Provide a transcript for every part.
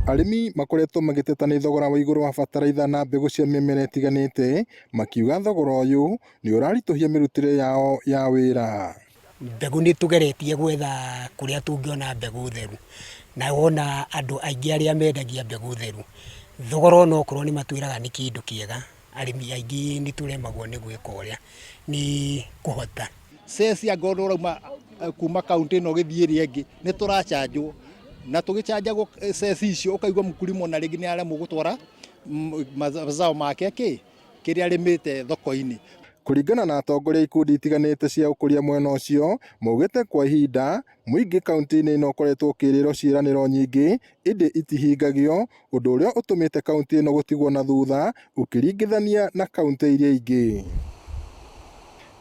Arĩmi makoretwo magĩteta nĩ thogora wa igũrũ wa bataraitha na mbegũ cia mĩmera ĩtiganĩte, makiuga thogora ũyũ nĩ ũraritũhia mĩrutĩre yao ya wĩra. Mbegũ nĩ tũgeretie gwetha kũrĩa tũngĩona mbegũ theru, na wona andũ aingĩ arĩa mendagia mbegũ theru, thogora onokorwo nĩ matwĩraga nĩ kĩndũ kĩega, arĩmi aingĩ nĩ tũremagwo nĩ gwĩka ũrĩa, nĩ kũhota. Ceci angĩkorwo nĩ ũrauma kuma kaũntĩ ĩno ũgĩthiĩ ĩrĩa ĩngĩ nĩ tũrachanjwo na tũgĩchanjagwo ceci icio ũkaigua mkulima ona rĩngĩ nĩ aremwo gũtwara mazao make kĩ kĩrĩa arĩmĩte thoko-inĩ. Kũringana na atongoria a ikundi itiganĩte cia ũkũria mwena ũcio, maugĩte kwa ihinda, mũingĩ kauntĩ-inĩ ĩno ũkoretwo ũkĩrĩrwo ciĩranĩro nyingĩ ĩndĩ itihingagio, ũndũ ũrĩa ũtũmĩte kauntĩ ĩno gũtigwo na thutha ũkĩringithania na kauntĩ iria ingĩ.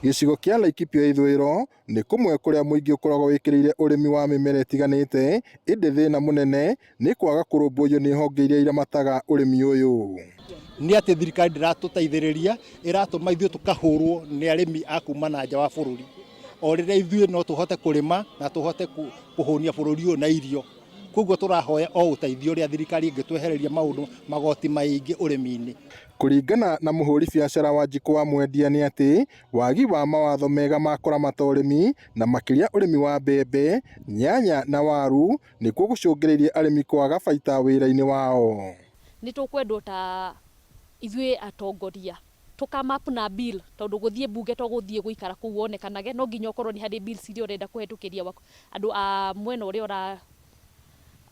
Gĩcigo kĩa Laikipia ya ithũĩro nĩ kũmwe kũrĩa mũingĩ ũkoragwo wĩkĩrĩire ũrĩmi wa mĩmera ĩtiganĩte, ĩndĩ thĩna mũnene nĩ kwaga kũrũmbũiyo nĩ honge iria iramataga ũrĩmi ũyũ. Nĩ atĩ thirikari ndĩratũteithĩrĩria, ĩratũma ithuĩ tũkahũrwo nĩ arĩmi a kuma na nja wa bũrũri. O rĩrĩa ithuĩ no tũhote kũrĩma na tũhote kũhũnia bũrũri ũyũ na irio. Koguo tũrahoya o ũteithio ũrĩa thirikari ĩngĩtwehereria maũndũ magoti maingĩ ũrĩmi-inĩ. Kũringana na mũhũri biacara Wanjikũ wa Mwendia nĩ atĩ wagi wa mawatho mega ma kũramata ũrĩmi na makĩria ũrĩmi wa mbembe, nyanya na waru nĩkuo gũcũngĩrĩirie arĩmi kwaga baita wĩra-inĩ wao. Nĩ tũkwendwo ta ithuĩ atongoria tũ come up na bill tondũ gũthiĩ mbunge to gũthiĩ gũikara kũu wonekanage, no nginya ũkorwo nĩ harĩ bills iria ũrenda kũhetũkĩria andũ a mwena ũrĩa ũra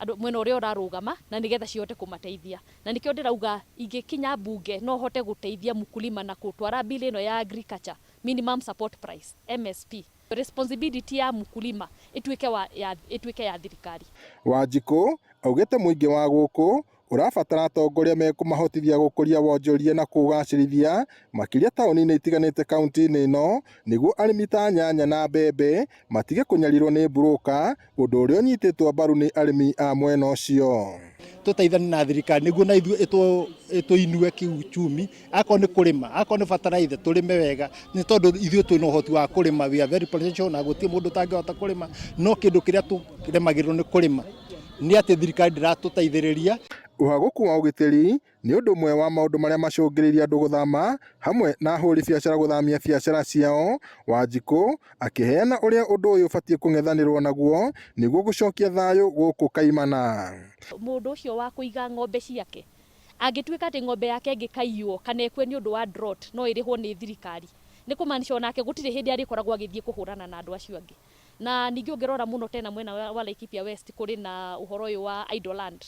andũ mwena ũrĩa ũrarũgama na nĩgetha cihote kũmateithia. Na nĩkĩo ndĩrauga ingĩkinya mbunge no hote gũteithia mkulima na gũtwara bill ĩno ya agriculture minimum support price, MSP. Responsibility ya mkulima ĩtuĩke wa ya ĩtuĩke ya thirikari. Wanjikũ augĩte mũingĩ wa gũkũ ũrabatara atongoria mekũmahotithia gũkũria wonjoria na kũũgacĩrithia makĩria taũni-inĩ itiganĩte kaunti-inĩ ĩno nĩguo arĩmi ta nyanya na mbembe matige kũnyarirwo nĩ mburũka, ũndũ ũrĩa ũnyitĩtwo mbaru nĩ arĩmi a mwena ũcio. Tũteithanie na thirikari nĩguo na ithuĩ ĩtũinue kiuchumi, akorwo nĩ kũrĩma, akorwo nĩ bataraitha tũrĩme wega, nĩ tondũ ithuĩ twĩna ũhoti wa kũrĩma, we are very potential na gũtirĩ mũndũ ũtangĩhota kũrĩma, no kĩndũ kĩrĩa tũremagĩrwo nĩ kũrĩma nĩ atĩ thirikari ndĩratũteithĩrĩria. Ũhagũku wa ũgitĩri nĩ ũndũ ũmwe wa maũndũ marĩa macũngĩrĩirie andũ gũthama hamwe na ahũri biacara gũthamia biacara ciao, Wanjikũ akĩheana ũrĩa ũndũ ũyũ ũbatiĩ kũng'ethanĩrwo naguo nĩguo gũcokia thayũ gũkũ Kaimana. Mũndũ ũcio wa kũiga ng'ombe ciake angĩtuĩka atĩ ng'ombe yake ĩngĩkaiywo kana ĩkue nĩ ũndũ wa drought no ĩrĩhwo nĩ thirikari, nĩ kũmaanisha onake gũtirĩ hĩndĩ arĩkoragwo agĩthiĩ kũhũrana na andũ acio angĩ. Na ningĩ ũngĩrora mũno tena mwena wa Laikipia West kũrĩ na ũhoro ũyũ wa idle land.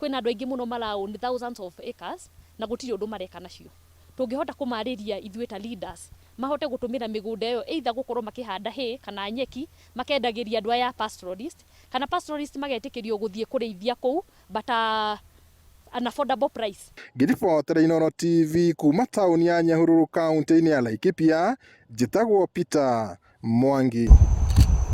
Kwĩna andũ aingĩ mũno mara own thousands of acres na gũtirĩ ũndũ mareka nacio. Tũngĩhota kũmarĩria ithuĩ ta leaders mahote gũtũmĩra mĩgũnda ĩyo either gũkorwo makĩhanda hay kana nyeki makendagĩria andũ aya a pastoralist kana pastoralist magetĩkĩrio gũthiĩ kũrĩithia kũu but an affordable price. Ngĩribotera Inooro TV kuma taũni ya Nyahururu kaũntĩ-inĩ ya Laikipia, njĩtagwo Peter Mwangi.